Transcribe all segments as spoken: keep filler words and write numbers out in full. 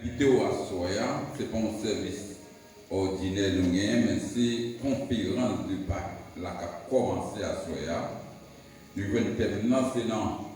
Envite w aswè a, se pa yon sèvis òdinè nou genyen, men se konferans de Pak la k ap kòmanse aswè a. Nou jwenn tèm nan, se nan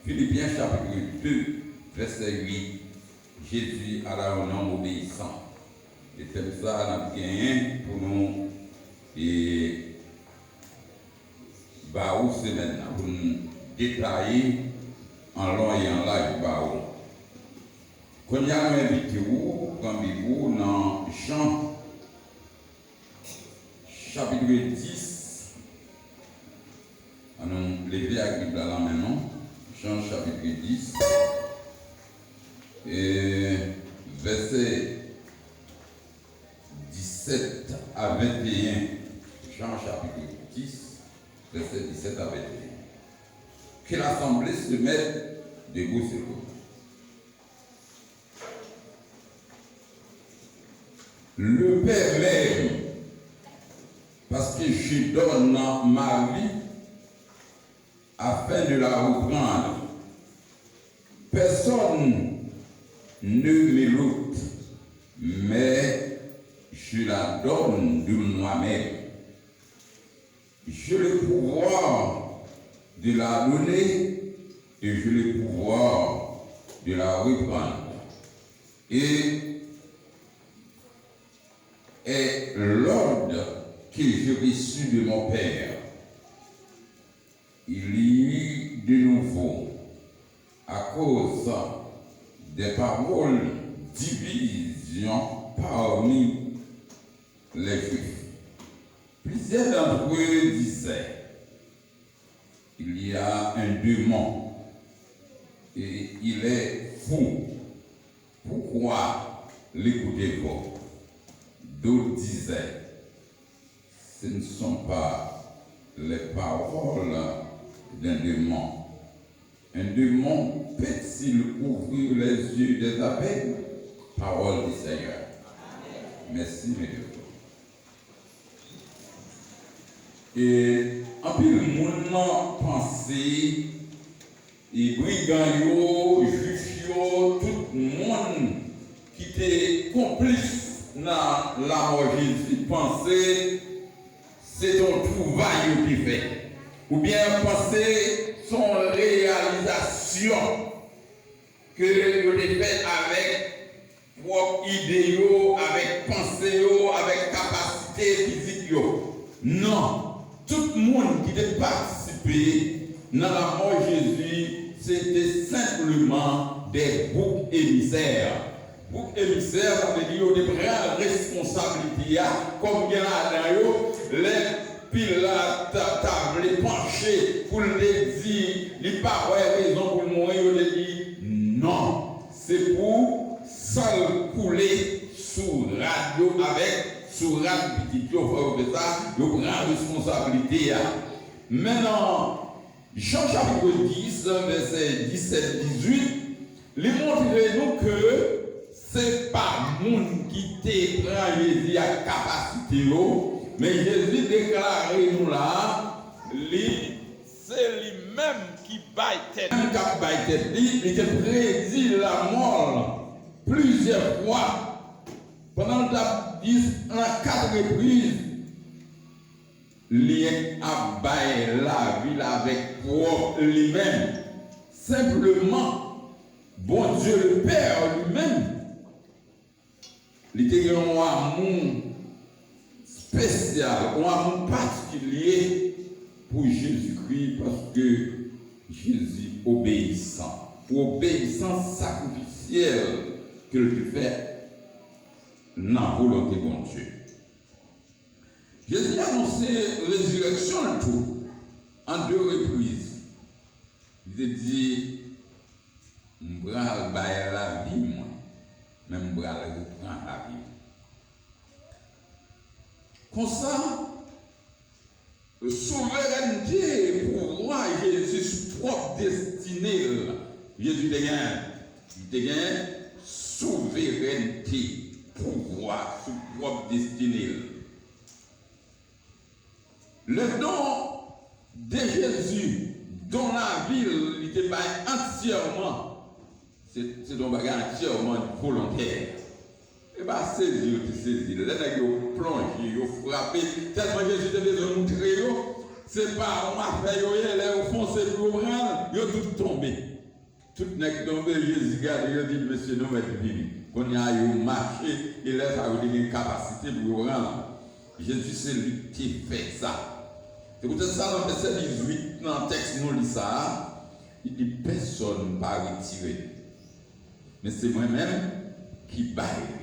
Filipyen chapit de, vèsè uit, Jésus à la, un homme obéissant. E tèm sa a n ap genyen pou nou e ba ou semèn nan, pou n detaye an lon e an laj ba ou. Kounye a, nou envite ou pran Bib ou nan Jan, chapit dis. An nou leve ak Bib la nan men nou. Jan, chapit dis, e vèsè disèt a venteyen. Jan, chapit dis, vèsè disèt a venteyen. Que l'assemblée se mette debout, s'il vous plaît. Le Père m'aime, parce que je donne ma vie afin de la reprendre. Personne ne me l'ôte, mais je la donne de moi-même. J'ai le pouvoir de la donner et j'ai le pouvoir de la reprendre. Et est l'ordre que j'ai reçu de mon Père. Il y eut de nouveau, à cause des paroles, division parmi les Juifs. Plusieurs d'entre eux disaient, il y a un démon et il est fou. Pourquoi l'écoutez-vous ? D'autres disaient, ce ne sont pas les paroles d'un démon. Un démon peut-il ouvrir les yeux des aveugles ? Parole du Seigneur. Merci, mes deux. E anpil moun panse, e brigan yo, jwif yo, tout moun ki te konplis nan lanmò Jezi panse se t on twouvay yo te fè, oubyen panse s on reyalizasyon ke yo te fè avèk pwòp ide yo, avèk panse yo, avèk kapasite fizik yo. Non, tout moun ki te patisipe nan lanmò Jezi, se te senpleman de bouk emisè. Bouk emisè, sa vle di yo te pran responsablite a, kòm gen ladan yo, lè Pilat ta vle panche pou l te di li pa wè rezon pou l mouri, yo te di non. Se pou san l koule sou rad yo avèk sou rad pitit yo, fò yo fè sa, yo pran responsablite a. Men nan Jan chapit dis, vèsè disèt, dizuit, li montre nou ke se pa moun ki te pran Jezi ak kapasite yo, men Jezi deklare nou la, li se li menm ki bay tèt, menm k ap bay tèt li, li te predi lanmò l plizyè fwa. Pandan l t ap di nan kat repriz, li ap bay lavi l avèk pwòp li menm. Senpleman, Bondye Lepè li menm, li te gen yon amou espesyal, yon amou patikilye pou Jezikri, paske Jezi obeyisan. Pou obeyisans sakrifisyèl ke l te fè nan volonte Bondye. Jezi anonse rezirèksyon l tou an de repriz. Li te di, "M pral bay lavi mwen, men m pral reprann lavi mwen." Konsa, souverènte pouvwa Jezi sou pwòp destine l. Jezi te gen, li te gen souverènte pouvwa sou pwòp destine l. Le don de Jésus, don lavi l, li te bay antyèman. Se, se yon bagay antyèman volontè. E pa sezi yo te sezi l. Lè nèg yo plonje, yo frape, tèlman Jezi te bezwen moutre yo, se pa yon afè yo ye, lè yo fonse pou yo pran l, yo tout tonbe. Tout nèg tonbe, Jezi gade yo, di, "Mesye, nou mèt vini." Kounye a, yo mache, e lè sa a, yo te gen kapasite pou yo pran l. Jezi se li ki te fè sa. Se poutèt sa, nan vèsè dizuit, nan tèks nou li sa a, li di, "Pèsonn pa retire l, men se mwen menm ki bay li."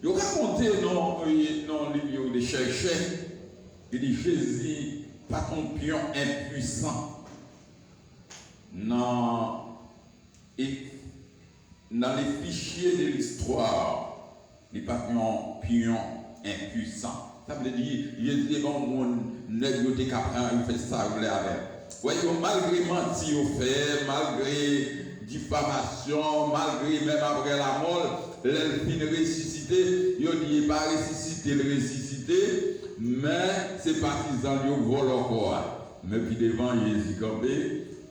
Yo rakonte nan, nan liv yo de chèchè, li di Jezi pa t yon pyon enpwisan. Nan, e, nan le fichier de l'histoire, li pa t yon pyon enpwisan. Sa vle di, Jezi te pa yon moun, nèg yo te ka pran, yo fè sa yo vle avè l. Wè yo, malgre manti yo fè, malgre difamasyon, malgre menm apre lamò l, lè l fin resisite, yo di e pa resisite l resisite, men se patizan l yo vòlò kò a. Men pi devan, Jezi kanpe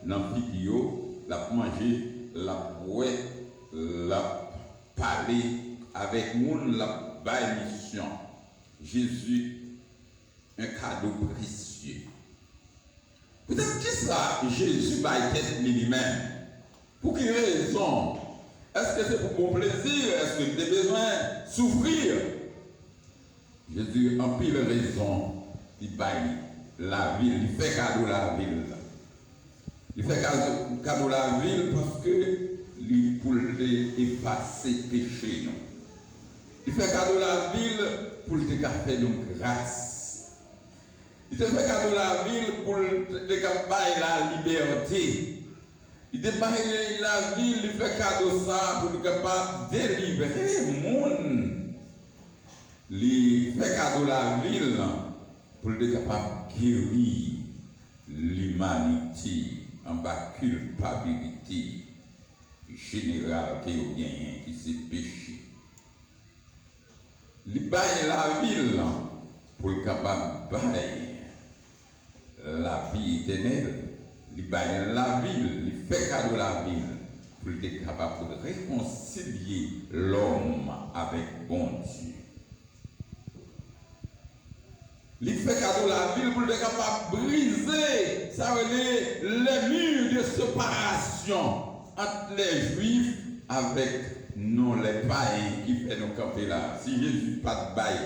nan figi yo, l ap manje, l ap bwè, l ap pale avèk moun, l ap bay misyon. Jezi, un cadeau précieux. Poutèt kisa Jezi bay tèt li li menm? Pou ki rezon? Èske se pou bon plezi? Èske li te bezwen soufri? Jezi anpil rezon li bay lavi l, li fè kado lavi l. Li fè kado, kado lavi l paske li pou l te efase peche nou. Li fè kado lavi l pou l te ka fè nou gras. Li te fè kado lavi l pou l te ka bay lalibète. Li te bay lavi l, li fè kado sa a pou li kapab delivre moun. Li fè kado lavi l pou l te kapab geri limanite anba kilpabilite jeneral ke yo genyen, ki se peche. Li bay lavi l pou l kapab bay lavi etènèl. Li bay lavi l, li fè kado lavi l pou l te kapab rekonsilye lòm avèk Bondye. Li fè kado lavi l pou l te kapab brize, sa yo rele les murs de séparation entre les Juifs avec nous, les païens, ki fè nou kanpe la. Si Jezi pa t bay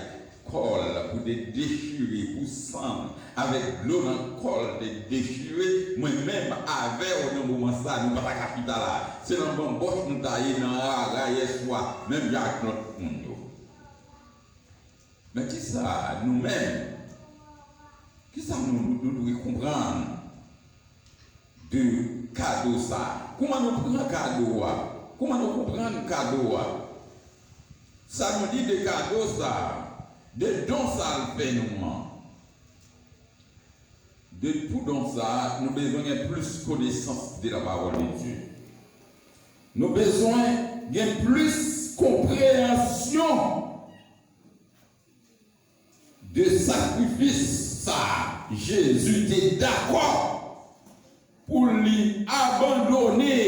kò l pou te dechire, pou san l avèk dlo nan kò l te dechire, mwen menm avè w nan moman sa, nou pa ta ka chita la. Se nan banbòch nou ta ye, nan rara yèswa, menm jan ak lòt moun yo. Men kisa nou menm, kisa nou, nou, nou dwe konprann de kado sa a? Kòman nou pran kado a? Kòman nou konprann kado a? Sa nou di de kado sa a, de don sa l fè nou an? De pou don sa a, nou bezwen gen plis konesans de la parole de Dieu. Nou bezwen gen plis konpreyansyon de sakrifis sa a. Jezi te dakò pou li abandone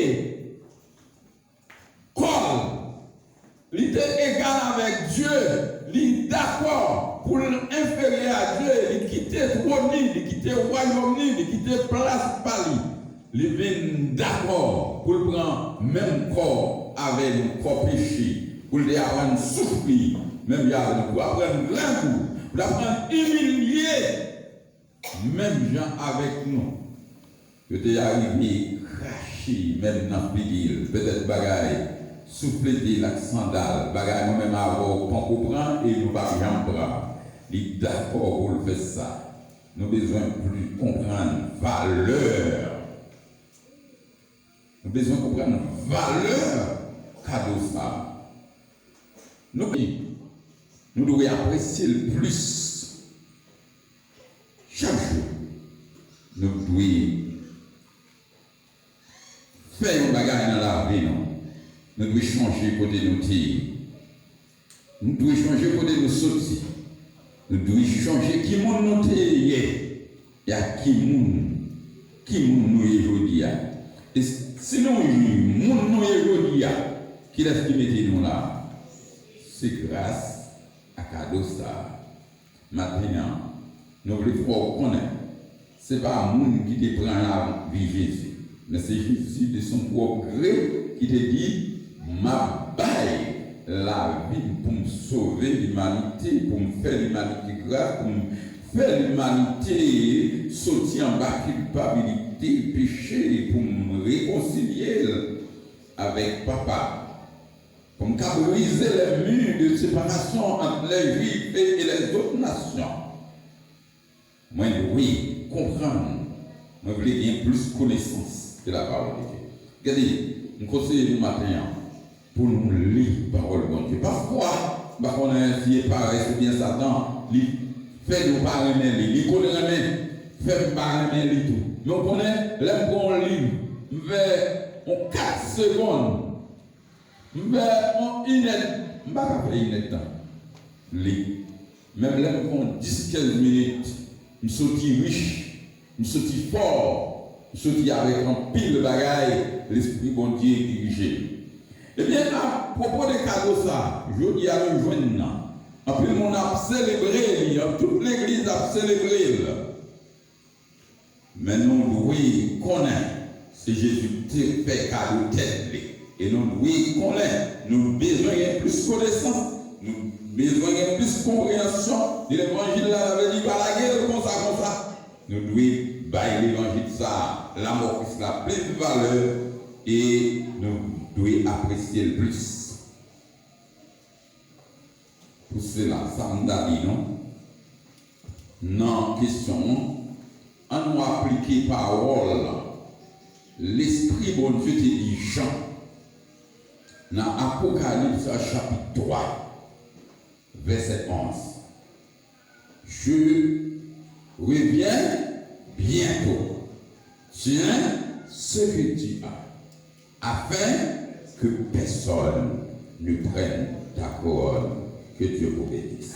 kò l. Li te egal avèk Dye. Li dakò pou l enferyè a Dye. Li kite twòn li, li kite wayòm li, li kite plas pa li. Li vin dakò pou l pran menm kò avè nou, kò peche, pou l te aprann soufri menm jan avè nou, pou aprann grangou, pou l aprann imilye menm jan avèk nou. Yo te arive krache menm nan figi l, petèt bagay souflete l ak sandal, bagay mwen menm avè w poko pran e nou p ap janm pran. Li dakò pou l fè sa. Nou bezwen plis konprann valè. Nou bezwen konprann valè kado sa a. Nou, nou dwe apresye l plis. Chak jou, nou dwe fè yon bagay nan lavi nou. Nou dwe chonje kote nou te ye. Nou dwe chonje kote nou soti. Nou dwe chonje ki moun nou te ye e ak ki moun, ki moun nou ye jodi a. E Si nou ye moun nou ye jodi a, kilès ki mete nou la? Se gras a kado sa a. Maten an, nou vle fè w konnen, se pa moun ki te pran lavi Jezi, men se Jezi de son pwòp gre ki te di, "M ap bay lavi m pou m sove limanite, pou m fè limanite gras, pou m fè limanite soti anba kilpabilite peche, pou m rekonsilye l avèk Papa, pou m ka brize les murs de séparation entre les Juifs et, et les autres nations." Mwen dwe konprann. Mwen vle gen plis konesans de la parole de Dieu. Gade, m konseye nou maten an pou nou li pawòl Bondye. Pafwa, m pa konnen si e parès oubyen Satan, li fè nou pa renmen li. Li konn renmen fè m pa renmen li tou. Men w konnen, lè m pran yon liv, m fè yon kat segonn, m fè yon inèd, m pa ka fè inèdtan li. Menm lè m pran dis, kenz minit, m soti rich, m soti fò, m soti avèk anpil bagay, Lespri Bondye dirije m. Ebyen, apwopo de kado sa, jodi a nou jwenn nan, anpil moun ap selebre li, tout legliz ap selebre l. Men nou dwe konnen se Jezi ki te fè kado tèt li. E nou dwe konnen nou bezwen gen plis konesans, nou bezwen gen plis konpreyansyon de levanjil la, sa vle di pa lage l konsa konsa. Nou dwe bay levanjil sa a, lanmò Kris la, plis valè e nou dwe apresye l plis. Pou sela, sa m ta di nou, nan kesyon an, ann nou aplike pawòl Lespri Bondye te di Jan nan Apokalips chapit twa, vèsè onz. Je reviens bientôt. Tiens ce que tu as, afin que personne ne prenne ta couronne. Que Dieu vous bénisse.